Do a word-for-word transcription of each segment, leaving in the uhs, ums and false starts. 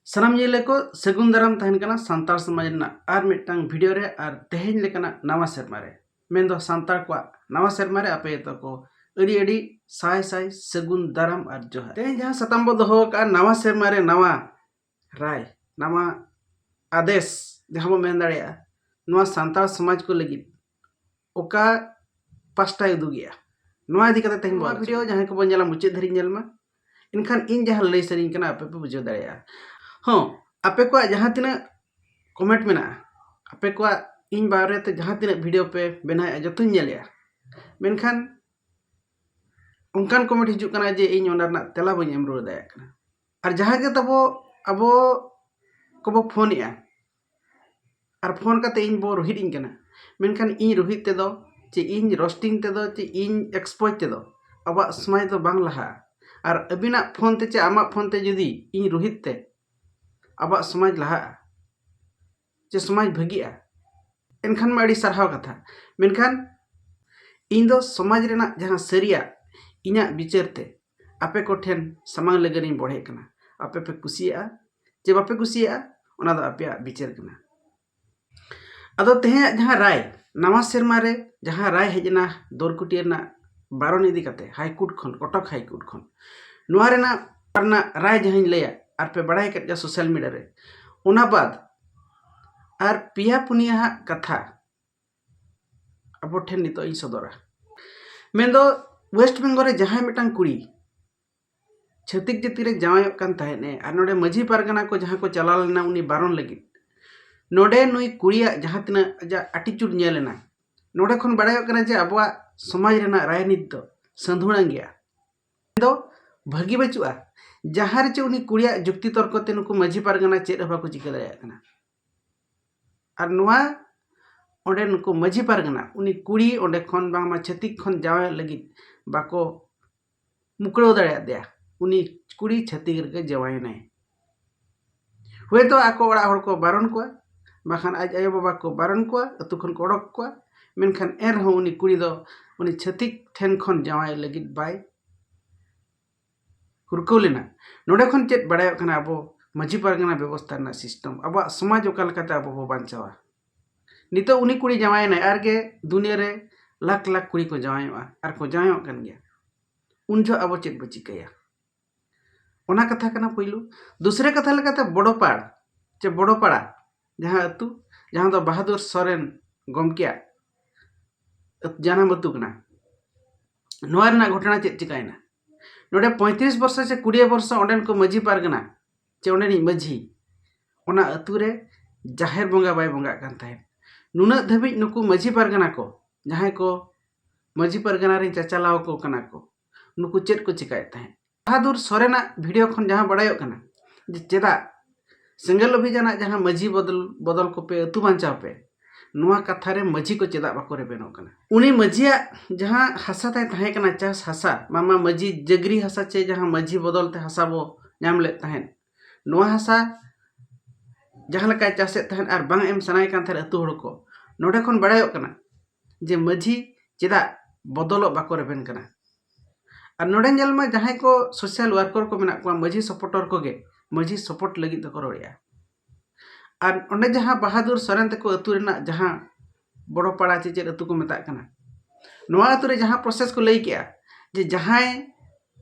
ᱥᱟᱱᱟᱢ ᱧᱮᱞᱮ ᱠᱚ ᱥᱟᱹᱜᱩᱱ ᱫᱟᱨᱟᱢ ᱛᱟᱦᱮᱱ ᱠᱟᱱᱟ ᱥᱟᱱᱛᱟᱲ ᱥᱚᱢᱟᱡᱽ ᱨᱮᱱᱟᱜ ᱟᱨ ᱢᱤᱫᱴᱟᱝ ᱵᱷᱤᱰᱤᱭᱳ ᱨᱮ ᱟᱨ ᱛᱮᱦᱮᱧ ᱞᱮᱠᱟᱱᱟᱜ ᱱᱟᱣᱟ ᱥᱮᱨᱢᱟ ᱨᱮ, ᱢᱮᱱᱫᱚ ᱥᱟᱱᱛᱟᱲ ᱠᱚᱣᱟᱜ ᱱᱟᱣᱟ ᱥᱮᱨᱢᱟ ᱨᱮ ᱟᱯᱮ ᱡᱚᱛᱚ ᱠᱚ ᱟᱹᱰᱤ ᱟᱹᱰᱤ ᱥᱟᱭ ᱥᱟᱭ ᱥᱟᱹᱜᱩᱱ ᱫᱟᱨᱟᱢ ᱟᱨ ᱡᱚᱦᱟᱨ᱾ ᱛᱮᱦᱮᱧ ᱡᱟᱦᱟᱸ ᱥᱟᱛᱟᱢ ᱵᱚ ᱫᱚᱦᱚ ᱟᱠᱟᱫᱼᱟ, ᱱᱟᱣᱟ ᱥᱮᱨᱢᱟ ᱨᱮ ᱱᱟᱣᱟ ᱨᱟᱭ, ᱱᱟᱣᱟ ᱟᱫᱮᱥ ᱡᱟᱦᱟᱸ ᱵᱚ ᱢᱮᱱ ᱫᱟᱲᱮᱭᱟᱜᱼᱟ, ᱱᱚᱣᱟ ᱥᱟᱱᱛᱟᱲ ᱥᱚᱢᱟᱡᱽ ᱠᱚ ᱞᱟᱹᱜᱤᱫ ᱚᱠᱟ ᱯᱟᱥᱴᱟᱭ ᱩᱫᱩᱜᱮᱜᱼᱟ, ᱱᱚᱣᱟ ᱤᱫᱤ ᱠᱟᱛᱮ ᱛᱮᱦᱮᱧ ᱵᱚ ᱱᱚᱣᱟ ᱟᱞᱳᱪᱚᱱᱟ᱾ ᱵᱷᱤᱰᱤᱭᱳ ᱡᱟᱦᱟᱸᱭ ᱠᱚᱵᱚᱱ ᱧᱮᱞᱟ, ᱢᱩᱪᱟᱹᱫ ᱫᱷᱟᱹᱨᱤᱡ ᱧᱮᱞ ᱢᱟ, ᱮᱱᱠᱷᱟᱱ ᱤᱧ ᱡᱟᱦᱟᱸ ᱞᱟᱹᱭ ᱥᱟᱹᱨᱤᱧ ᱠᱟᱱᱟ ᱟᱯᱮ ᱯᱮ ᱵᱩᱡᱷᱟᱹᱣ ᱫᱟᱲᱮᱭᱟᱜᱼᱟ᱾ ᱦᱚᱸ, ᱟᱯᱮ ᱠᱚᱣᱟᱜ ᱡᱟᱦᱟᱸ ᱛᱤᱱᱟᱹᱜ ᱠᱚᱢᱮᱱᱴ ᱢᱮᱱᱟᱜᱼᱟ, ᱟᱯᱮ ᱠᱚᱣᱟᱜ ᱤᱧ ᱵᱟᱨᱮᱛᱮ ᱡᱟᱦᱟᱸ ᱛᱤᱱᱟᱹᱜ ᱵᱷᱤᱰᱤᱭᱳ ᱯᱮ ᱵᱮᱱᱟᱣᱮᱫᱼᱟ, ᱡᱚᱛᱚᱧ ᱧᱮᱞᱮᱜᱼᱟ, ᱢᱮᱱᱠᱷᱟᱱ ᱚᱱᱠᱟᱱ ᱠᱚᱢᱮᱱᱴ ᱦᱤᱡᱩᱜ ᱠᱟᱱᱟ ᱡᱮ ᱤᱧ ᱚᱱᱟ ᱨᱮᱱᱟᱜ ᱛᱮᱞᱟ ᱵᱟᱹᱧ ᱮᱢ ᱨᱩᱣᱟᱹᱲ ᱫᱟᱲᱮᱭᱟᱜ ᱠᱟᱱᱟ᱾ ᱟᱨ ᱡᱟᱦᱟᱸ ᱜᱮ ᱛᱟᱵᱚ ᱟᱵᱚ ᱠᱚᱵᱚ ᱯᱷᱳᱱᱮᱜᱼᱟ, ᱟᱨ ᱯᱷᱳᱱ ᱠᱟᱛᱮ ᱤᱧ ᱵᱚ ᱨᱩᱦᱤᱫ ᱤᱧ ᱠᱟᱱᱟ, ᱢᱮᱱᱠᱷᱟᱱ ᱤᱧ ᱨᱩᱦᱤᱫ ᱛᱮᱫᱚ, ᱪᱮ ᱤᱧ ᱨᱳᱥᱴᱤᱝ ᱛᱮᱫᱚ, ᱪᱮ ᱤᱧ ᱮᱠᱥᱯᱳᱡᱽ ᱛᱮᱫᱚ ᱟᱵᱚᱣᱟᱜ ᱥᱚᱢᱟᱡᱽ ᱫᱚ ᱵᱟᱝ ᱞᱟᱦᱟᱜᱼᱟ᱾ ᱟᱨ ᱟᱹᱵᱤᱱᱟᱜ ᱯᱷᱳᱱ ᱛᱮ ᱪᱮ ᱟᱢᱟᱜ ᱯᱷᱳᱱ ᱛᱮ ᱡᱩᱫᱤ ᱤᱧ ᱨᱩᱦᱤᱫ ᱛᱮ ᱟᱵᱚᱣᱟᱜ ᱥᱚᱢᱟᱡᱽ ᱞᱟᱦᱟᱜᱼᱟ, ᱪᱮ ᱥᱚᱢᱟᱡᱽ ᱵᱷᱟᱹᱜᱤᱜᱼᱟ, ᱮᱱᱠᱷᱟᱱ ᱢᱟ ᱟᱹᱰᱤ ᱥᱟᱨᱦᱟᱣ ᱠᱟᱛᱷᱟ᱾ ᱢᱮᱱᱠᱷᱟᱱ ᱤᱧ ᱫᱚ ᱥᱚᱢᱟᱡᱽ ᱨᱮᱱᱟᱜ ᱡᱟᱦᱟᱸ ᱥᱟᱹᱨᱤᱭᱟᱜ ᱤᱧᱟᱹᱜ ᱵᱤᱪᱟᱹᱨ ᱛᱮ ᱟᱯᱮ ᱠᱚᱴᱷᱮᱱ ᱥᱟᱢᱟᱝ ᱞᱟᱹᱜᱤᱫ ᱤᱧ ᱵᱚᱲᱦᱮᱜ ᱠᱟᱱᱟ᱾ ᱟᱯᱮ ᱯᱮ ᱠᱩᱥᱤᱭᱟᱜᱼᱟ ᱪᱮ ᱵᱟᱯᱮ ᱠᱩᱥᱤᱭᱟᱜᱼᱟ, ᱚᱱᱟ ᱫᱚ ᱟᱯᱮᱭᱟᱜ ᱵᱤᱪᱟᱹᱨ ᱠᱟᱱᱟ᱾ ᱟᱫᱚ ᱛᱮᱦᱮᱧᱟᱜ ᱡᱟᱦᱟᱸ ᱨᱟᱭ, ᱱᱟᱣᱟ ᱥᱮᱨᱢᱟ ᱨᱮ ᱡᱟᱦᱟᱸ ᱨᱟᱭ ᱦᱮᱡ ᱮᱱᱟ ᱫᱚᱨᱠᱩᱴᱤᱭᱟᱹ ᱨᱮᱱᱟᱜ ᱵᱟᱨᱚᱱ ᱤᱫᱤ ᱠᱟᱛᱮ ᱦᱟᱭ ᱠᱳᱨᱴ ᱠᱷᱚᱱ, ᱠᱚᱴᱚᱠ ᱦᱟᱭ ᱠᱳᱨᱴ ᱠᱷᱚᱱ, ᱱᱚᱣᱟ ᱨᱮᱱᱟᱜ, ᱨᱮᱱᱟᱜ ᱨᱟᱭ ᱡᱟᱦᱟᱸᱧ ᱞᱟᱹᱭᱟ, ᱟᱨ ᱯᱮ ᱵᱟᱲᱟᱭ ᱠᱮᱫ ᱜᱮᱭᱟ ᱥᱳᱥᱟᱞ ᱢᱤᱰᱤᱭᱟ ᱨᱮ, ᱚᱱᱟ ᱵᱟᱫ ᱟᱨ ᱯᱮᱭᱟ ᱯᱩᱱᱭᱟᱹ ᱦᱟᱸᱜ ᱠᱟᱛᱷᱟ ᱟᱵᱚ ᱴᱷᱮᱱ ᱱᱤᱛᱚᱜ ᱤᱧ ᱥᱚᱫᱚᱨᱟ᱾ ᱢᱮᱱᱫᱚ ᱳᱭᱮᱥᱴ ᱵᱮᱝᱜᱚᱞ ᱨᱮ ᱡᱟᱦᱟᱸᱭ ᱢᱤᱫᱴᱟᱝ ᱠᱩᱲᱤ ᱪᱷᱟᱹᱛᱤᱠ ᱡᱟᱹᱛᱤ ᱨᱮ ᱡᱟᱶᱟᱭᱚᱜ ᱠᱟᱱ ᱛᱟᱦᱮᱸᱫ ᱮ, ᱟᱨ ᱱᱚᱰᱮ ᱢᱟᱹᱡᱷᱤ ᱯᱟᱨᱜᱟᱱᱟ ᱠᱚ ᱡᱟᱦᱟᱸ ᱠᱚ ᱪᱟᱞᱟᱣ ᱞᱮᱱᱟ ᱩᱱᱤ ᱵᱟᱨᱚᱱ ᱞᱟᱹᱜᱤᱫ, ᱱᱚᱰᱮ ᱱᱩᱭ ᱠᱩᱲᱤᱭᱟᱜ ᱡᱟᱦᱟᱸ ᱛᱤᱱᱟᱹᱜ ᱟᱡᱟᱜ ᱮᱴᱤᱪᱩᱰ ᱧᱮᱞ ᱮᱱᱟ, ᱱᱚᱰᱮ ᱠᱷᱚᱱ ᱵᱟᱲᱟᱭᱚᱜ ᱠᱟᱱᱟ ᱡᱮ ᱟᱵᱚᱣᱟᱜ ᱥᱚᱢᱟᱡᱽ ᱨᱮᱱᱟᱜ ᱨᱟᱭᱱᱤᱛ ᱫᱚ ᱥᱟᱹᱫᱷᱩᱲᱟᱝ ᱜᱮᱭᱟ, ᱫᱚ ᱵᱷᱟᱹᱜᱤ ᱵᱟᱹᱪᱩᱜᱼᱟ᱾ ᱡᱟᱦᱟᱸ ᱨᱮ ᱪᱮ ᱩᱱᱤ ᱠᱩᱲᱤᱭᱟᱜ ᱡᱩᱠᱛᱤ ᱛᱚᱨᱠᱚ ᱛᱮ ᱱᱩᱠᱩ ᱢᱟᱹᱡᱷᱤ ᱯᱟᱨᱜᱟᱱᱟ ᱪᱮᱫ ᱦᱚᱸ ᱵᱟᱠᱚ ᱪᱤᱠᱟᱹ ᱫᱟᱲᱮᱭᱟᱜ ᱠᱟᱱᱟ᱾ ᱟᱨ ᱱᱚᱣᱟ ᱚᱸᱰᱮ ᱱᱩᱠᱩ ᱢᱟᱹᱡᱷᱤ ᱯᱟᱨᱜᱟᱱᱟ ᱩᱱᱤ ᱠᱩᱲᱤ ᱚᱸᱰᱮ ᱠᱷᱚᱱ ᱵᱟᱝᱢᱟ ᱪᱷᱟᱹᱛᱤᱠ ᱠᱷᱚᱱ ᱡᱟᱶᱟᱭᱚᱜ ᱞᱟᱹᱜᱤᱫ ᱵᱟᱠᱚ ᱢᱩᱠᱲᱟᱹᱣ ᱫᱟᱲᱮᱭᱟᱫᱮᱭᱟ᱾ ᱩᱱᱤ ᱠᱩᱲᱤ ᱪᱷᱟᱹᱛᱤᱠ ᱨᱮᱜᱮ ᱡᱟᱶᱟᱭᱮᱱᱟᱭ᱾ ᱦᱳᱭᱛᱳ ᱟᱠᱚ ᱚᱲᱟᱜ ᱦᱚᱲ ᱠᱚ ᱵᱟᱨᱚᱱ ᱠᱚᱣᱟ, ᱵᱟᱠᱷᱟᱱ ᱟᱡ ᱟᱭᱳᱼᱵᱟᱵᱟ ᱠᱚ ᱵᱟᱨᱚᱱ ᱠᱚᱣᱟ, ᱟᱹᱛᱩ ᱠᱷᱚᱱ ᱠᱚ ᱚᱰᱚᱠ ᱠᱚᱣᱟ, ᱢᱮᱱᱠᱷᱟᱱ ᱮᱱ ᱨᱮᱦᱚᱸ ᱩᱱᱤ ᱠᱩᱲᱤ ᱫᱚ ᱩᱱᱤ ᱪᱷᱟᱹᱛᱤᱠ ᱴᱷᱮᱱ ᱠᱷᱚᱱ ᱡᱟᱶᱟᱭ ᱞᱟᱹᱜᱤᱫ ᱵᱟᱭ ᱦᱩᱨᱠᱟᱹᱣ ᱞᱮᱱᱟ᱾ ᱱᱚᱰᱮ ᱠᱷᱚᱱ ᱪᱮᱫ ᱵᱟᱲᱟᱭᱚᱜ ᱠᱟᱱᱟ ᱟᱵᱚ ᱢᱟᱹᱡᱷᱤ ᱯᱟᱨᱜᱟᱱᱟ ᱵᱮᱵᱚᱥᱛᱷᱟ ᱨᱮᱱᱟᱜ ᱥᱤᱥᱴᱮᱢ, ᱟᱵᱚᱣᱟᱜ ᱥᱚᱢᱟᱡᱽ ᱚᱠᱟ ᱞᱮᱠᱟᱛᱮ ᱟᱵᱚ ᱵᱚ ᱵᱟᱧᱪᱟᱣᱟ᱾ ᱱᱤᱛᱚᱜ ᱩᱱᱤ ᱠᱩᱲᱤ ᱡᱟᱶᱟᱭᱮᱱᱟᱭ, ᱟᱨ ᱜᱮ ᱫᱩᱱᱤᱭᱟᱹ ᱨᱮ ᱞᱟᱠᱷ ᱞᱟᱠᱷ ᱠᱩᱲᱤ ᱠᱚ ᱡᱟᱶᱟᱭᱚᱜᱼᱟ ᱟᱨ ᱠᱚ ᱡᱟᱶᱟᱭᱚᱜ ᱠᱟᱱ ᱜᱮᱭᱟ᱾ ᱩᱱ ᱡᱚᱦᱚᱜ ᱟᱵᱚ ᱪᱮᱫ ᱵᱚ ᱪᱤᱠᱟᱹᱭᱟ? ᱚᱱᱟ ᱠᱟᱛᱷᱟ ᱠᱟᱱᱟ ᱯᱩᱭᱞᱩ᱾ ᱫᱩᱥᱨᱟᱹ ᱠᱟᱛᱷᱟ ᱞᱮᱠᱟᱛᱮ ᱵᱚᱰᱚᱯᱟᱲ ᱪᱮ ᱵᱚᱰᱚᱯᱟᱲᱟ, ᱡᱟᱦᱟᱸ ᱟᱹᱛᱩ, ᱡᱟᱦᱟᱸ ᱫᱚ ᱵᱟᱦᱟᱫᱩᱨ ᱥᱚᱨᱮᱱ ᱜᱚᱢᱠᱮᱭᱟᱜ ᱟᱹᱛ-, ᱡᱟᱱᱟᱢ ᱟᱹᱛᱩ ᱠᱟᱱᱟ᱾ ᱱᱚᱣᱟ ᱨᱮᱱᱟᱜ ᱜᱷᱚᱴᱚᱱᱟ ᱪᱮᱫ ᱪᱤᱠᱟᱭᱮᱱᱟ? ᱱᱚᱰᱮ ᱯᱚᱸᱭᱛᱨᱤᱥ ᱵᱚᱨᱥᱚ ᱥᱮ ᱠᱩᱲᱤ ᱵᱚᱨᱥᱚ ᱚᱸᱰᱮᱱ ᱠᱚ ᱢᱟᱹᱡᱷᱤ ᱯᱟᱨᱜᱟᱱᱟ ᱪᱮ ᱚᱸᱰᱮᱱᱤᱡ ᱢᱟᱹᱡᱷᱤ ᱚᱱᱟ ᱟᱹᱛᱩ ᱨᱮ ᱡᱟᱦᱮᱨ ᱵᱚᱸᱜᱟ ᱵᱟᱭ ᱵᱚᱸᱜᱟᱜ ᱠᱟᱱ ᱛᱟᱦᱮᱸᱫ᱾ ᱱᱩᱱᱟᱹᱜ ᱫᱷᱟᱹᱵᱤᱡ ᱱᱩᱠᱩ ᱢᱟᱹᱡᱷᱤ ᱯᱟᱨᱜᱟᱱᱟ ᱠᱚ, ᱡᱟᱦᱟᱸᱭ ᱠᱚ ᱢᱟᱹᱡᱷᱤ ᱯᱟᱨᱜᱟᱱᱟ ᱨᱮᱱ ᱪᱟᱪᱟᱞᱟᱣ ᱠᱚ ᱠᱟᱱᱟ ᱠᱚ, ᱱᱩᱠᱩ ᱪᱮᱫ ᱠᱚ ᱪᱮᱠᱟᱭᱮᱫ ᱛᱟᱦᱮᱸᱫ? ᱵᱟᱦᱟᱫᱩᱨ ᱥᱚᱨᱮᱱᱟᱜ ᱵᱷᱤᱰᱤᱭᱳ ᱠᱷᱚᱱ ᱡᱟᱦᱟᱸ ᱵᱟᱲᱟᱭᱚᱜ ᱠᱟᱱᱟ ᱡᱮ ᱪᱮᱫᱟᱜ ᱥᱮᱸᱜᱮᱞ ᱚᱵᱷᱤᱡᱟᱱᱟᱜ ᱡᱟᱦᱟᱸ ᱢᱟᱹᱡᱷᱤ ᱵᱚᱫᱚᱞ, ᱵᱚᱫᱚᱞ ᱠᱚᱯᱮ, ᱟᱹᱛᱩ ᱵᱟᱧᱪᱟᱣ ᱯᱮ, ᱱᱚᱣᱟ ᱠᱟᱛᱷᱟ ᱨᱮ ᱢᱟᱹᱡᱷᱤ ᱠᱚ ᱪᱮᱫᱟᱜ ᱵᱟᱠᱚ ᱨᱮᱵᱮᱱᱚᱜ ᱠᱟᱱᱟ? ᱩᱱᱤ ᱢᱟᱹᱡᱷᱤᱭᱟᱜ ᱡᱟᱦᱟᱸ ᱦᱟᱥᱟ ᱛᱟᱭ ᱛᱟᱦᱮᱸ ᱠᱟᱱᱟ, ᱪᱟᱥ ᱦᱟᱥᱟ, ᱢᱟᱢᱟ ᱢᱟᱹᱡᱷᱤ ᱡᱟᱹᱜᱽᱨᱤ ᱦᱟᱥᱟ ᱪᱮ ᱡᱟᱦᱟᱸ ᱢᱟᱹᱡᱷᱤ ᱵᱚᱫᱚᱞ ᱛᱮ ᱦᱟᱥᱟ ᱵᱚ ᱧᱟᱢ ᱞᱮᱫ ᱛᱟᱦᱮᱸᱫ, ᱱᱚᱣᱟ ᱦᱟᱥᱟ ᱡᱟᱦᱟᱸ ᱞᱮᱠᱟᱭ ᱪᱟᱥᱮᱫ ᱛᱟᱦᱮᱸᱫ ᱟᱨ ᱵᱟᱝ ᱮᱢ ᱥᱟᱱᱟᱭᱮ ᱠᱟᱱ ᱛᱟᱦᱮᱸᱫ ᱟᱹᱛᱩ ᱦᱚᱲ ᱠᱚ, ᱱᱚᱰᱮ ᱠᱷᱚᱱ ᱵᱟᱲᱟᱭᱚᱜ ᱠᱟᱱᱟ ᱡᱮ ᱢᱟᱹᱡᱷᱤ ᱪᱮᱫᱟᱜ ᱵᱚᱫᱚᱞᱚᱜ ᱵᱟᱠᱚ ᱨᱮᱵᱮᱱ ᱠᱟᱱᱟ᱾ ᱟᱨ ᱱᱚᱰᱮ ᱧᱮᱞ ᱢᱟ, ᱡᱟᱦᱟᱸᱭ ᱠᱚ ᱥᱳᱥᱟᱞ ᱣᱟᱨᱠᱟᱨ ᱠᱚ ᱢᱮᱱᱟᱜ ᱠᱚᱣᱟ, ᱢᱟᱹᱡᱷᱤ ᱥᱟᱯᱳᱨᱴᱟᱨ ᱠᱚᱜᱮ ᱢᱟᱹᱡᱷᱤ ᱥᱟᱯᱳᱨᱴ ᱞᱟᱹᱜᱤᱫ ᱫᱚᱠᱚ ᱨᱚᱲᱮᱫᱼᱟ᱾ ᱟᱨ ᱚᱸᱰᱮ ᱡᱟᱦᱟᱸ ᱵᱟᱦᱟᱫᱩᱨ ᱥᱚᱨᱮᱱ ᱛᱟᱠᱚ ᱟᱹᱛᱩ ᱨᱮᱱᱟᱜ ᱡᱟᱦᱟᱸ ᱵᱚᱲᱚ ᱯᱟᱲᱟ ᱪᱮ ᱪᱮᱫ ᱟᱹᱛᱩ ᱠᱚ ᱢᱮᱛᱟᱜ ᱠᱟᱱᱟ, ᱱᱚᱣᱟ ᱟᱹᱛᱩ ᱨᱮ ᱡᱟᱦᱟᱸ ᱯᱨᱚᱥᱮᱥ ᱠᱚ ᱞᱟᱹᱭ ᱠᱮᱜᱼᱟ ᱡᱮ ᱡᱟᱦᱟᱸᱭ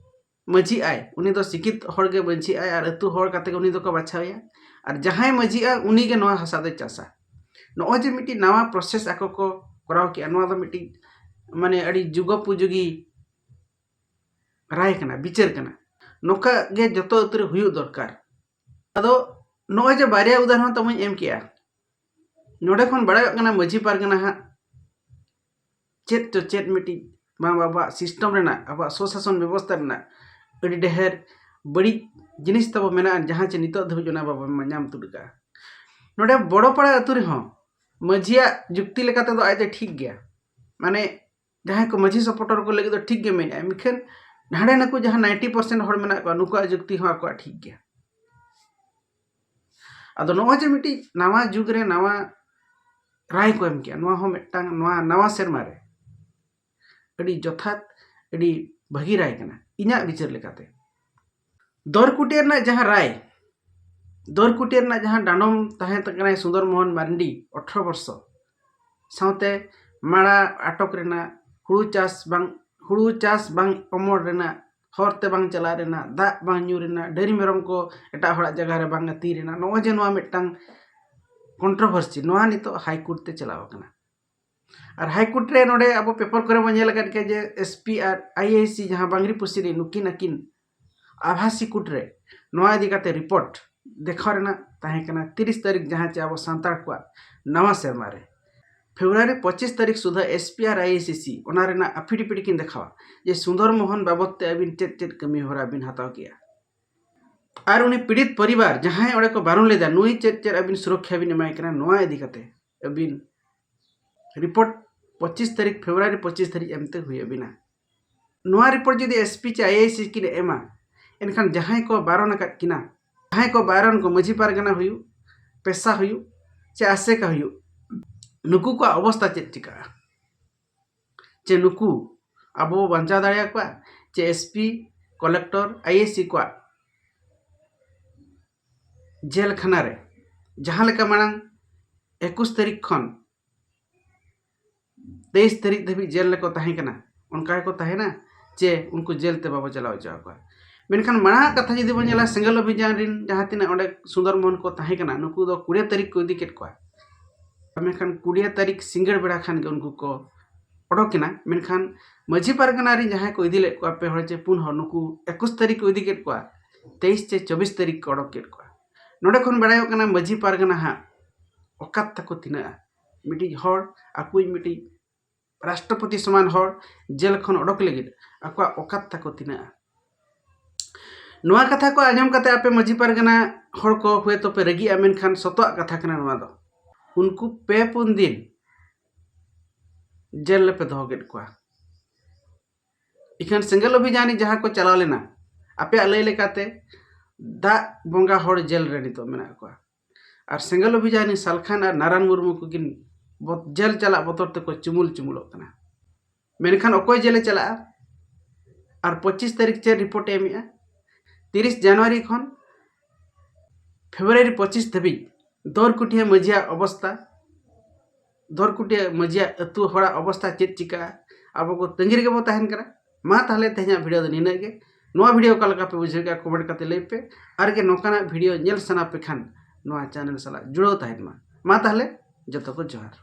ᱢᱟᱹᱡᱷᱤ ᱟᱭ, ᱩᱱᱤ ᱫᱚ ᱥᱤᱠᱷᱤᱛ ᱦᱚᱲ ᱜᱮ ᱢᱟᱹᱡᱷᱤ ᱟᱭ ᱟᱨ ᱟᱹᱛᱩ ᱦᱚᱲ ᱠᱟᱛᱮ ᱜᱮ ᱩᱱᱤ ᱫᱚᱠᱚ ᱵᱟᱪᱷᱟᱣᱮᱭᱟ᱾ ᱟᱨ ᱡᱟᱦᱟᱸᱭ ᱢᱟᱹᱡᱷᱤᱜᱼᱟ, ᱩᱱᱤ ᱜᱮ ᱱᱚᱣᱟ ᱦᱟᱥᱟ ᱫᱚᱭ ᱪᱟᱥᱟ᱾ ᱱᱚᱜᱼᱚᱭ ᱡᱮ ᱢᱤᱫᱴᱤᱡ ᱱᱟᱣᱟ ᱯᱨᱚᱥᱮᱥ ᱟᱠᱚ ᱠᱚ ᱠᱚᱨᱟᱣ ᱠᱮᱜᱼᱟ, ᱱᱚᱣᱟ ᱫᱚ ᱢᱤᱫᱴᱤᱡ ᱢᱟᱱᱮ ᱟᱹᱰᱤ ᱡᱩᱜᱚᱯᱩᱡᱩᱜᱤ ᱨᱟᱭ ᱠᱟᱱᱟ, ᱵᱤᱪᱟᱹᱨ ᱠᱟᱱᱟ᱾ ᱱᱚᱝᱠᱟ ᱜᱮ ᱡᱚᱛᱚ ᱟᱹᱛᱩ ᱨᱮ ᱦᱩᱭᱩᱜ ᱫᱚᱨᱠᱟᱨ᱾ ᱟᱫᱚ ᱱᱚᱜᱼᱚᱭ ᱡᱮ ᱵᱟᱨᱭᱟ ᱩᱫᱟᱦᱚᱨᱚᱱ ᱛᱟᱵᱚᱧ ᱮᱢ ᱠᱮᱜᱼᱟ, ᱱᱚᱰᱮ ᱠᱷᱚᱱ ᱵᱟᱲᱟᱭᱚᱜ ᱠᱟᱱᱟ ᱢᱟᱹᱡᱷᱤ ᱯᱟᱨᱜᱟᱱᱟ ᱦᱟᱸᱜ ᱪᱮᱫ ᱪᱚ ᱪᱮᱫ ᱢᱤᱫᱴᱤᱡ ᱵᱟᱝ ᱟᱵᱚᱣᱟᱜ ᱥᱤᱥᱴᱮᱢ ᱨᱮᱱᱟᱜ, ᱟᱵᱚᱣᱟᱜ ᱥᱚᱥᱟᱥᱚᱱ ᱵᱮᱵᱚᱥᱛᱷᱟ ᱨᱮᱱᱟᱜ ᱟᱹᱰᱤ ᱰᱷᱮᱨ ᱵᱟᱹᱲᱤᱡ ᱡᱤᱱᱤᱥ ᱛᱟᱵᱚ ᱢᱮᱱᱟᱜᱼᱟ, ᱡᱟᱦᱟᱸ ᱪᱮ ᱱᱤᱛᱚᱜ ᱫᱷᱟᱹᱵᱤᱡ ᱚᱱᱟ ᱵᱟᱵᱚᱱ ᱧᱟᱢ ᱛᱩᱫ ᱟᱠᱟᱫᱼᱟ᱾ ᱱᱚᱰᱮ ᱵᱚᱲᱚ ᱯᱟᱲᱟ ᱟᱹᱛᱩ ᱨᱮᱦᱚᱸ ᱢᱟᱹᱡᱷᱤᱭᱟᱜ ᱡᱩᱠᱛᱤ ᱞᱮᱠᱟ ᱛᱮᱫᱚ ᱟᱡ ᱫᱚ ᱴᱷᱤᱠ ᱜᱮᱭᱟ, ᱢᱟᱱᱮ ᱡᱟᱦᱟᱸᱭ ᱠᱚ ᱢᱟᱹᱡᱷᱤ ᱥᱟᱯᱳᱨᱴᱟᱨ ᱠᱚ ᱞᱟᱹᱜᱤᱫ ᱫᱚ ᱴᱷᱤᱠ ᱜᱮ ᱢᱮᱱᱮᱫᱼᱟ, ᱢᱮᱱᱠᱷᱟᱱ ᱦᱟᱸᱰᱮ ᱱᱩᱠᱩ ᱡᱟᱦᱟᱸ ᱱᱟᱭᱤᱱᱴᱤ ᱯᱟᱨᱥᱮᱱᱴ ᱦᱚᱲ ᱢᱮᱱᱟᱜ ᱠᱚᱣᱟ, ᱱᱩᱠᱩᱣᱟᱜ ᱡᱩᱠᱛᱤ ᱦᱚᱸ ᱟᱠᱚᱣᱟᱜ ᱴᱷᱤᱠ ᱜᱮᱭᱟ᱾ ᱟᱫᱚ ᱱᱚᱜᱼᱚᱭ ᱡᱮ ᱢᱤᱫᱴᱤᱡ ᱱᱟᱣᱟ ᱡᱩᱜᱽ ᱨᱮ ᱱᱟᱣᱟ ᱨᱟᱭ ᱠᱚ ᱮᱢ ᱠᱮᱜᱼᱟ, ᱱᱚᱣᱟ ᱦᱚᱸ ᱢᱤᱫᱴᱟᱝ ᱱᱚᱣᱟ ᱱᱟᱣᱟ ᱥᱮᱨᱢᱟ ᱨᱮ ᱟᱹᱰᱤ ᱡᱚᱛᱷᱟᱛ, ᱟᱹᱰᱤ ᱵᱷᱟᱹᱜᱤ ᱨᱟᱭ ᱠᱟᱱᱟ ᱤᱧᱟᱹᱜ ᱵᱤᱪᱟᱹᱨ ᱞᱮᱠᱟᱛᱮ᱾ ᱫᱚᱨᱠᱩᱴᱤᱭᱟᱹ ᱨᱮᱱᱟᱜ ᱡᱟᱦᱟᱸ ᱨᱟᱭ, ᱫᱚᱨᱠᱩᱴᱤᱭᱟᱹ ᱨᱮᱱᱟᱜ ᱡᱟᱦᱟᱸ ᱰᱟᱸᱰᱚᱢ ᱛᱟᱦᱮᱸ ᱠᱟᱱᱟᱭ ᱥᱩᱱᱫᱚᱨ ᱢᱳᱦᱚᱱ ᱢᱟᱨᱰᱤ, ᱟᱴᱷᱨᱚ ᱵᱚᱨᱥᱚ, ᱥᱟᱶᱛᱮ ᱢᱟᱲᱟ ᱟᱴᱚᱠ ᱨᱮᱱᱟᱜ, ᱦᱩᱲᱩ ᱪᱟᱥ ᱵᱟᱝ ᱦᱩᱲᱩ ᱪᱟᱥ ᱵᱟᱝ ᱚᱢᱚᱲ ᱨᱮᱱᱟᱜ, ᱦᱚᱨ ᱛᱮ ᱵᱟᱝ ᱪᱟᱞᱟᱜ ᱨᱮᱱᱟᱜ, ᱫᱟᱜ ᱵᱟᱝ ᱧᱩ ᱨᱮᱱᱟᱜ, ᱰᱟᱹᱝᱨᱤ ᱢᱮᱨᱚᱢ ᱠᱚ ᱮᱴᱟᱜ ᱦᱚᱲᱟᱜ ᱡᱟᱭᱜᱟ ᱨᱮ ᱵᱟᱝ ᱟᱹᱛᱤᱧ ᱨᱮᱱᱟᱜ, ᱱᱚᱜᱼᱚᱭ ᱡᱮ ᱱᱚᱣᱟ ᱢᱤᱫᱴᱟᱝ ᱠᱚᱱᱴᱨᱳᱵᱷᱟᱨᱥᱤ, ᱱᱚᱣᱟ ᱱᱤᱛᱚᱜ ᱦᱟᱭ ᱠᱳᱨᱴ ᱛᱮ ᱪᱟᱞᱟᱣ ᱟᱠᱟᱱᱟ᱾ ᱟᱨ ᱦᱟᱭ ᱠᱳᱨᱴ ᱨᱮ ᱱᱚᱰᱮ ᱟᱵᱚ ᱯᱮᱯᱟᱨ ᱠᱚᱨᱮ ᱵᱚᱱ ᱧᱮᱞ ᱟᱠᱟᱫ ᱜᱮᱭᱟ ᱡᱮ ᱮᱥᱯᱤ ᱟᱨ ᱟᱭᱮᱥᱤ ᱡᱟᱦᱟᱸ ᱵᱟᱝᱨᱤ ᱯᱩᱥᱤ ᱨᱮ ᱱᱩᱠᱤᱱ ᱟᱹᱠᱤᱱ ᱟᱵᱷᱟᱥᱤ ᱠᱳᱨᱴ ᱨᱮ ᱱᱚᱣᱟ ᱤᱫᱤ ᱠᱟᱛᱮ ᱨᱤᱯᱳᱨᱴ ᱫᱮᱠᱷᱟᱣ ᱨᱮᱱᱟᱜ ᱛᱟᱦᱮᱸ ᱠᱟᱱᱟ ᱛᱤᱨᱤᱥ ᱛᱟᱹᱨᱤᱠᱷ, ᱡᱟᱦᱟᱸ ᱪᱮ ᱟᱵᱚ ᱥᱟᱱᱛᱟᱲ ᱠᱚᱣᱟᱜ ᱱᱟᱣᱟ ᱥᱮᱨᱢᱟ ᱨᱮ ᱯᱷᱮᱵᱽᱨᱩᱣᱟᱨᱤ ᱯᱚᱸᱪᱤᱥ ᱛᱟᱹᱨᱤᱠᱷ ᱥᱩᱫᱷᱟᱹ ᱮᱥᱯᱤ ᱟᱨ ᱟᱭᱮᱥᱤ ᱚᱱᱟ ᱨᱮᱱᱟᱜ ᱟᱯᱷᱤᱰᱮᱵᱷᱤᱴ ᱠᱤᱱ ᱫᱮᱠᱷᱟᱣᱟ ᱡᱮ ᱥᱩᱱᱫᱚᱨ ᱢᱳᱦᱚᱱ ᱵᱟᱵᱚᱫ ᱛᱮ ᱟᱹᱵᱤᱱ ᱪᱮᱫ ᱪᱮᱫ ᱠᱟᱹᱢᱤ ᱦᱚᱨᱟ ᱵᱤᱱ ᱦᱟᱛᱟᱣ ᱠᱮᱜᱼᱟ᱾ ᱟᱨ ᱩᱱᱤ ᱯᱤᱲᱤᱛ ᱯᱚᱨᱤᱵᱟᱨ ᱡᱟᱦᱟᱸᱭ ᱚᱸᱰᱮ ᱠᱚ ᱵᱟᱨᱚᱱ ᱞᱮᱫᱟ, ᱱᱩᱭ ᱪᱮᱫ ᱪᱮᱫ ᱟᱹᱵᱤᱱ ᱥᱩᱨᱚᱠᱠᱷᱟ ᱵᱤᱱ ᱮᱢᱟᱭ ᱠᱟᱱᱟ, ᱱᱚᱣᱟ ᱤᱫᱤ ᱠᱟᱛᱮ ᱟᱹᱵᱤᱱ ᱨᱤᱯᱳᱨᱴ ᱯᱚᱸᱪᱤᱥ ᱛᱟᱹᱨᱤᱠᱷ, ᱯᱷᱮᱵᱽᱨᱩᱣᱟᱨᱤ ᱯᱚᱸᱪᱤᱥ ᱛᱟᱹᱨᱤᱠᱷ ᱮᱢᱛᱮ ᱦᱩᱭ ᱟᱹᱵᱤᱱᱟ᱾ ᱱᱚᱣᱟ ᱨᱤᱯᱳᱨᱴ ᱡᱩᱫᱤ ᱮᱥᱯᱤ ᱪᱮ ᱟᱭᱮᱥᱤ ᱠᱤᱱ ᱮᱢᱟ, ᱮᱱᱠᱷᱟᱱ ᱡᱟᱦᱟᱸᱭ ᱠᱚ ᱵᱟᱨᱚᱱ ᱟᱠᱟᱫ ᱠᱤᱱᱟ, ᱡᱟᱦᱟᱸᱭ ᱠᱚ ᱵᱟᱨᱚᱱ ᱠᱚ, ᱢᱟᱹᱡᱷᱤ ᱯᱟᱨᱜᱟᱱᱟ ᱦᱩᱭᱩᱜ, ᱯᱮᱥᱟ ᱦᱩᱭᱩᱜ, ᱪᱮ ᱟᱥᱮᱠᱟ ᱦᱩᱭᱩᱜ, ᱱᱩᱠᱩ ᱠᱚᱣᱟᱜ ᱚᱵᱚᱥᱛᱟ ᱪᱮᱫ ᱪᱤᱠᱟᱹᱜᱼᱟ? ᱪᱮ ᱱᱩᱠᱩ ᱟᱵᱚ ᱵᱟᱧᱪᱟᱣ ᱫᱟᱲᱮᱭᱟᱠᱚᱣᱟ? ᱪᱮ ᱮᱥᱯᱤ, ᱠᱚᱞᱮᱠᱴᱚᱨ, ᱟᱭᱮᱥᱤ ᱠᱚᱣᱟᱜ ᱡᱮᱞ ᱠᱷᱟᱱᱟ ᱨᱮ ᱡᱟᱦᱟᱸ ᱞᱮᱠᱟ ᱢᱟᱲᱟᱝ ᱮᱠᱩᱥ ᱛᱟᱹᱨᱤᱠᱷ ᱠᱷᱚᱱ ᱛᱮᱭᱤᱥ ᱛᱟᱹᱨᱤᱠᱷ ᱫᱷᱟᱹᱵᱤᱡ ᱡᱮᱞ ᱨᱮᱠᱚ ᱛᱟᱦᱮᱸ ᱠᱟᱱᱟ, ᱚᱱᱠᱟ ᱜᱮᱠᱚ ᱛᱟᱦᱮᱱᱟ? ᱪᱮ ᱩᱱᱠᱩ ᱡᱮᱞ ᱛᱮ ᱵᱟᱵᱚ ᱪᱟᱞᱟᱣ ᱦᱚᱪᱚ ᱟᱠᱚᱣᱟ? ᱢᱮᱱᱠᱷᱟᱱ ᱢᱟᱲᱟᱝ ᱟᱜ ᱠᱟᱛᱷᱟ ᱡᱩᱫᱤ ᱵᱚᱱ ᱧᱮᱞᱟ, ᱥᱮᱸᱜᱮᱞ ᱚᱵᱷᱤᱡᱟᱱ ᱨᱮᱱ ᱡᱟᱦᱟᱸ ᱛᱤᱱᱟᱹᱜ ᱚᱸᱰᱮ ᱥᱩᱱᱫᱚᱨ ᱢᱳᱦᱚᱱ ᱠᱚ ᱛᱟᱦᱮᱸ ᱠᱟᱱᱟ, ᱱᱩᱠᱩ ᱫᱚ ᱠᱩᱲᱤ ᱛᱟᱹᱨᱤᱠᱷ ᱠᱚ ᱤᱫᱤ ᱠᱮᱫ ᱠᱚᱣᱟ᱾ ᱢᱮᱱᱠᱷᱟᱱ ᱠᱩᱲᱤ ᱛᱟᱹᱨᱤᱠᱷ ᱥᱤᱸᱜᱟᱹᱲ ᱵᱮᱲᱟ ᱠᱷᱟᱱ ᱜᱮ ᱩᱱᱠᱩ ᱠᱚ ᱚᱰᱚᱠ ᱮᱱᱟ᱾ ᱢᱮᱱᱠᱷᱟᱱ ᱢᱟᱹᱡᱷᱤ ᱯᱟᱨᱜᱟᱱᱟ ᱨᱮᱱ ᱡᱟᱦᱟᱸᱭ ᱠᱚ ᱤᱫᱤ ᱞᱮᱫ ᱠᱚᱣᱟ, ᱯᱮ ᱦᱚᱲ ᱪᱮ ᱯᱩᱱ ᱦᱚᱲ, ᱱᱩᱠᱩ ᱮᱠᱩᱥ ᱛᱟᱹᱨᱤᱠᱷ ᱠᱚ ᱤᱫᱤ ᱠᱮᱫ ᱠᱚᱣᱟ, ᱛᱮᱭᱤᱥ ᱪᱮ ᱪᱚᱵᱵᱤᱥ ᱛᱟᱹᱨᱤᱠᱷ ᱠᱚ ᱚᱰᱚᱠ ᱠᱮᱫ ᱠᱚᱣᱟ᱾ ᱱᱚᱰᱮ ᱠᱷᱚᱱ ᱵᱟᱲᱟᱭᱚᱜ ᱠᱟᱱᱟ ᱢᱟᱹᱡᱷᱤ ᱯᱟᱨᱜᱟᱱᱟ ᱦᱟᱸᱜ ᱚᱠᱟᱛ ᱛᱟᱠᱚ ᱛᱤᱱᱟᱹᱜᱼᱟ᱾ ᱢᱤᱫᱴᱤᱡ ᱦᱚᱲ ᱟᱠᱚᱭᱤᱡ ᱢᱤᱫᱴᱤᱡ ᱨᱟᱥᱴᱨᱚᱯᱚᱛᱤ ᱥᱚᱢᱟᱱ ᱦᱚᱲ ᱡᱮᱞ ᱠᱷᱚᱱ ᱚᱰᱚᱠ ᱞᱟᱹᱜᱤᱫ ᱟᱠᱚᱣᱟᱜ ᱚᱠᱟᱛ ᱛᱟᱠᱚ ᱛᱤᱱᱟᱹᱜᱼᱟ᱾ ᱱᱚᱣᱟ ᱠᱟᱛᱷᱟ ᱠᱚ ᱟᱸᱡᱚᱢ ᱠᱟᱛᱮ ᱟᱯᱮ ᱢᱟᱹᱡᱷᱤ ᱯᱟᱨᱜᱟᱱᱟ ᱦᱚᱲ ᱠᱚ ᱦᱚᱭᱛᱳ ᱯᱮ ᱨᱟᱹᱜᱤᱜᱼᱟ, ᱢᱮᱱᱠᱷᱟᱱ ᱥᱚᱛᱚᱣᱟᱜ ᱠᱟᱛᱷᱟ ᱠᱟᱱᱟ ᱱᱚᱣᱟ ᱫᱚ᱾ ᱩᱱᱠᱩ ᱯᱮ ᱯᱩᱱ ᱫᱤᱱ ᱡᱮᱞ ᱨᱮᱯᱮ ᱫᱚᱦᱚ ᱠᱮᱫ ᱠᱚᱣᱟ᱾ ᱤᱠᱷᱟᱹᱱ ᱥᱮᱸᱜᱮᱞ ᱚᱵᱷᱤᱡᱟᱱ ᱨᱮ ᱡᱟᱦᱟᱸ ᱠᱚ ᱪᱟᱞᱟᱣ ᱞᱮᱱᱟ, ᱟᱯᱮᱭᱟᱜ ᱞᱟᱹᱭ ᱞᱮᱠᱟᱛᱮ ᱫᱟᱜ ᱵᱚᱸᱜᱟ ᱦᱚᱲ ᱡᱮᱞ ᱨᱮ ᱱᱤᱛᱚᱜ ᱢᱮᱱᱟᱜ ᱠᱚᱣᱟ᱾ ᱟᱨ ᱥᱮᱸᱜᱮᱞ ᱚᱵᱷᱤᱡᱟᱱ ᱨᱮ ᱥᱟᱞᱠᱷᱟᱱ ᱟᱨ ᱱᱟᱨᱟᱱ ᱢᱩᱨᱢᱩ ᱠᱚᱠᱤᱱ ᱵᱚ-, ᱡᱮᱞ ᱪᱟᱞᱟᱜ ᱵᱚᱛᱚᱨ ᱛᱮᱠᱚ ᱪᱩᱢᱩᱞ ᱪᱩᱢᱩᱞᱚᱜ ᱠᱟᱱᱟ᱾ ᱢᱮᱱᱠᱷᱟᱱ ᱚᱠᱚᱭ ᱡᱮᱞᱮ ᱪᱟᱞᱟᱜᱼᱟ? ᱟᱨ ᱯᱚᱸᱪᱤᱥ ᱛᱟᱹᱨᱤᱠᱷ ᱪᱮᱫ ᱨᱤᱯᱳᱨᱴ ᱮ ᱮᱢᱮᱜᱼᱟ? ᱛᱤᱨᱤᱥ ᱡᱟᱱᱩᱣᱟᱨᱤ ᱠᱷᱚᱱ ᱯᱷᱮᱵᱽᱨᱩᱣᱟᱨᱤ ᱯᱚᱸᱪᱤᱥ ᱫᱷᱟᱹᱵᱤᱡ ᱫᱚᱨᱠᱩᱴᱤᱭᱟᱹ ᱢᱟᱹᱡᱷᱤᱭᱟᱜ ᱚᱵᱚᱥᱛᱟ, ᱫᱚᱨᱠᱩᱴᱤᱭᱟᱹ ᱢᱟᱹᱡᱷᱤᱭᱟᱜ ᱟᱹᱛᱩ ᱦᱚᱲᱟᱜ ᱚᱵᱚᱥᱛᱟ ᱪᱮᱫ ᱪᱤᱠᱟᱹᱜᱼᱟ, ᱟᱵᱚ ᱠᱚ ᱛᱟᱺᱜᱤ ᱨᱮᱜᱮ ᱵᱚ ᱛᱟᱦᱮᱱ ᱠᱟᱱᱟ᱾ ᱢᱟ ᱛᱟᱦᱚᱞᱮ ᱛᱮᱦᱮᱧᱟᱜ ᱵᱷᱤᱰᱤᱭᱳ ᱫᱚ ᱱᱤᱱᱟᱹᱜ ᱜᱮ᱾ ᱱᱚᱣᱟ ᱵᱷᱤᱰᱤᱭᱳ ᱚᱠᱟ ᱞᱮᱠᱟ ᱯᱮ ᱵᱩᱡᱷᱟᱹᱣ ᱠᱮᱫᱟ, ᱠᱚᱢᱮᱱᱴ ᱠᱟᱛᱮ ᱞᱟᱹᱭ ᱯᱮ᱾ ᱟᱨ ᱜᱮ ᱱᱚᱝᱠᱟᱱᱟᱜ ᱵᱷᱤᱰᱤᱭᱳ ᱧᱮᱞ ᱥᱟᱱᱟ ᱯᱮ ᱠᱷᱟᱱ ᱱᱚᱣᱟ ᱪᱮᱱᱮᱞ ᱥᱟᱞᱟᱜ ᱡᱩᱲᱟᱹᱣ ᱛᱟᱦᱮᱱ ᱢᱟ᱾ ᱢᱟ ᱛᱟᱦᱚᱞᱮ ᱡᱚᱛᱚ ᱠᱚ ᱡᱚᱦᱟᱨ᱾